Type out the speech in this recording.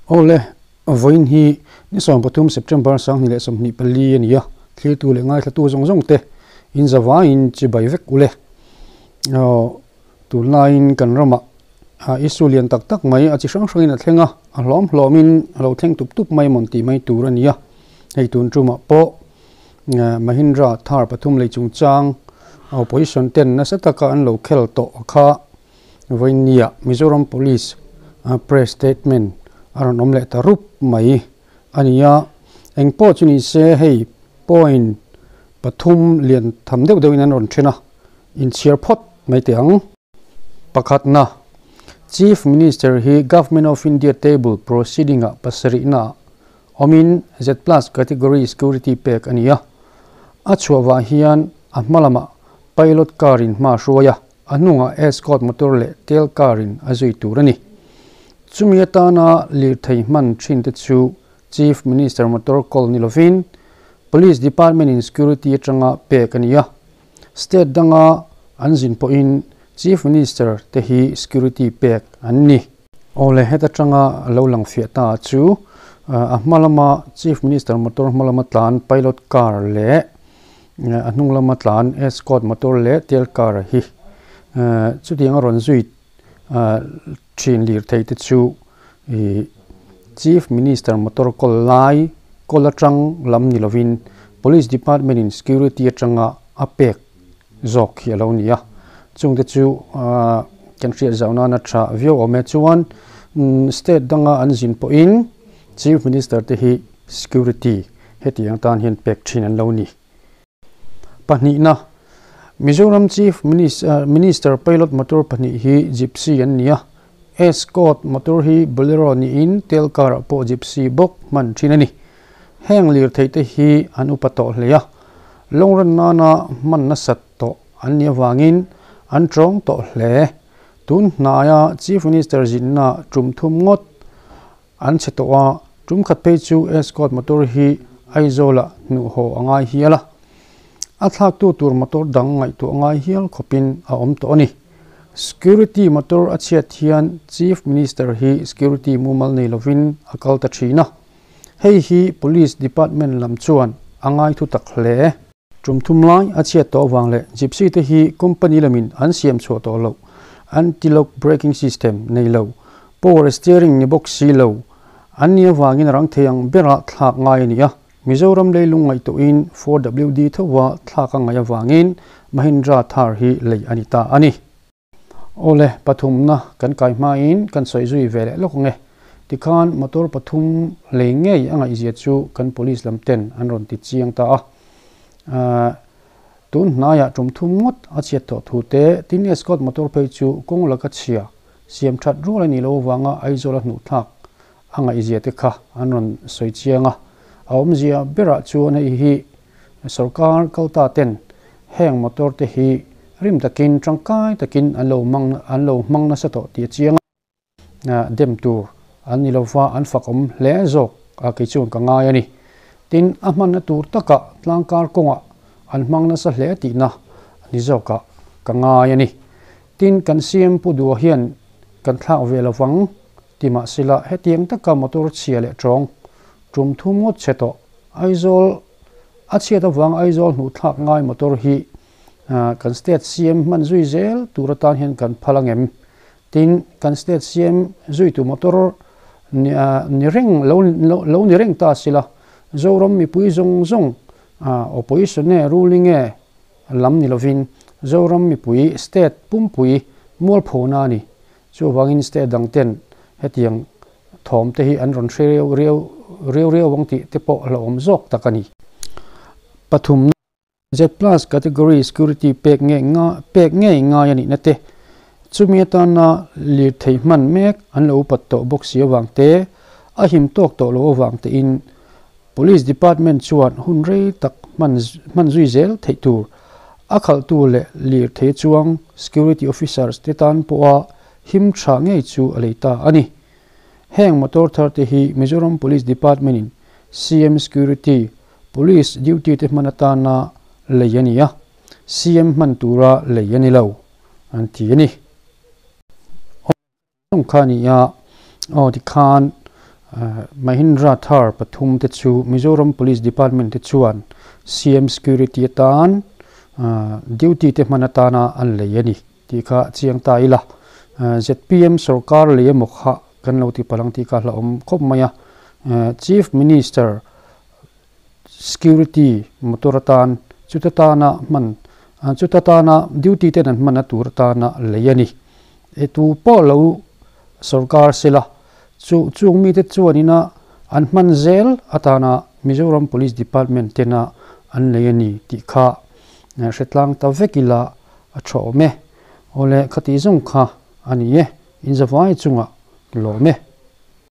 Awle, vawiin hi ni 13 September 2024 a ni a, thlirtu leh ngaithlatu zawng zawng te in zavaiin chibai vek ule. Aw, tunlaiin kan ramah issue lian tak tak mai a chi hrang hrangin a thleng a, a hlawm hlawmin a lo thleng tup tup mai mawn tih mai tur a ni a. Hei tun tumah pawh Mahindra Thar pathum lei chungchang opposition ten nasa taka an lo khel tawh kha Vawinia Mizoram Police press statement a rawn awm leh ta rup mai a ni a, eng pawh chu ni se hei point pathum lian tham deuh deuhin an rawn then a, inchhiar phawt mai teh ang. Pakhatna, Chief Minister hi Government of India table proceeding-ah pasarihna awmin Z plus category security pek a ni a, a chhuah vah hian a hma lamah pilot car-in hma a hruai a, A hnungah Escort motor leh tail car in a zui tur a ni. Chumi atana lirthei hman thin te chu Chief Minister motor kawl ni lovin Police Department in security atanga pek a ni a. State danga an zin pawhin Chief Minister te hi security pek an ni. Awle heta tanga lo lang fiah ta chu a hma lama Chief Minister motor hma lama tlan pilot car leh A hnung lama tlan Escort motor leh tail car hi chutiang a rawn zui thin lirthei te chu ih Chief Minister motor kawl lai kawl atang lam ni lovin Police Department in security atanga a pek zawk hi a lo ni a, chungte chu kan hriat zau nana tha viau awm e. Chuan state danga an zin pawhin Chief Minister te hi security hetiang tan hian pek thin an lo ni. Pahnihna, Mizoram Chief Minister Pilot motor pahnih hi Gypsy an ni a, Escort motor hi Bolero niin tel karah pawh Gypsy bawk hman thin a ni. Heng lirthei te hi an upa tawh hle a, lawngran nana hman nasat tawh an nih avangin an tawng tawh hle. Tun hnaia Chief Minister zinna tum thum ngawt An chhe tawh a, tum khat phei chu Escort motor hi Aizawlah hnuh haw a ngai hial a. A thlaktu tur motor dang ngaihtuah ngai hial khawpin a awm tawh a ni. Security motor a chhiat hian Chief Minister hi security mumal nei lovin a kal ta thin a. Hei hi Police Department lam chuan a ngai thu tak hle. Tum thum lai a chhiat tawh avang leh Gypsy te hi company lamin an siam chhuah tawh loh, anti-lock braking system nei lo, power steering ni bawk si lo an nih avangin rang thei ang bera thlak ngai a ni a. Mizoram leilung ngaihtuahin 4WD thova thlak a ngaih avangin Mahindra Thar hi lei a ni ta a ni. Awle, pathumna kan kai hmain kan sawi zui ve leh lawk ang e. Tikhan motor pathum lei ngei a ngaihzia chu kan police lam ten an rawn ti chiang ta a. Ahh, tun hnaiah tum thum ngawt a chhiat tawh thu te, tin Escort motor phei chu kawng laka chhia siam that rual a nih loh avanga Aizawl a hnuh thlak a ngaihzia te kha an rawn sawi chiang a. A awmzia berah chuan hei hi Sorkar kalta ten heng motor te hi rim takin tangkai takin an lo hmang an lo hmang nasa tawh tih a chiang a, dem tur an ni lova an fakawm hle zawk a kei chuan ka ngai a ni. Tin, a hmanna tur takah tlangkar kawngah an hmang nasa hle tihna ni zawkah ka ngai a ni. Tin, kan CM Pu Dua hian kan thlak ve lovang ti mahsela hetiang taka motor chhia leh tawng tum thum ngawt chhe tawh Aizawl a chhiat avang Aizawl hnuh thlak ngai motor hi kan state CM hman zui zel tur atan hian kan phal angem? Tin, kan state CM zuitu motor ni reng lo lo ni reng ta sila Zoram mipui zawng zawng opposition nge ruling nge lam ni lovin Zoram mipui state pumpui mualphona a ni. Chuvangin state dang ten hetiang Thawm te hi an rawn hre riau riau riau riau ang tih te pawh hlauhawm zawk tak a ni. Pathumna, Z plus category security pek ngei nga pek ngei ngai a nihna te, chumi atana lirthei hman mek an lo upat tawh bawk si avang te, a him tawk tawh lo avang tein Police Department chuan hun rei tak hman hman zui zel theih tur a khalhtu leh lirthei chuang security officers te tan pawha him tha ngei chu a lei ta a ni. Heng motor thar te hi Mizoram Police Department in CM Security, Police duty te hman atana lei a ni a, CM hman tura lei a ni lo, an ti a ni. Awm kha a ni a, aw tikhan Mahindra Thar pathum te chu Mizoram Police Department te chuan CM Security atan duty te hman atana an lei a ni tih kha chiang ta ila. ZPM sorkar lei emaw kha kan lo ti palh ang tih kha hlauhawm khawp mai a. Chief Minister Security motor atan chuta tana hman chuta tana duty ten an hman a tur atana lei a ni. E tu pawh lo sorkar sela chu chung mite chuanina an hman zel atana Mizoram Police Department tena an lei a ni tih kha hretlang ta vek ila a tha awm e. Awle khati zawng kha a ni e, inzavai chungah lawm e.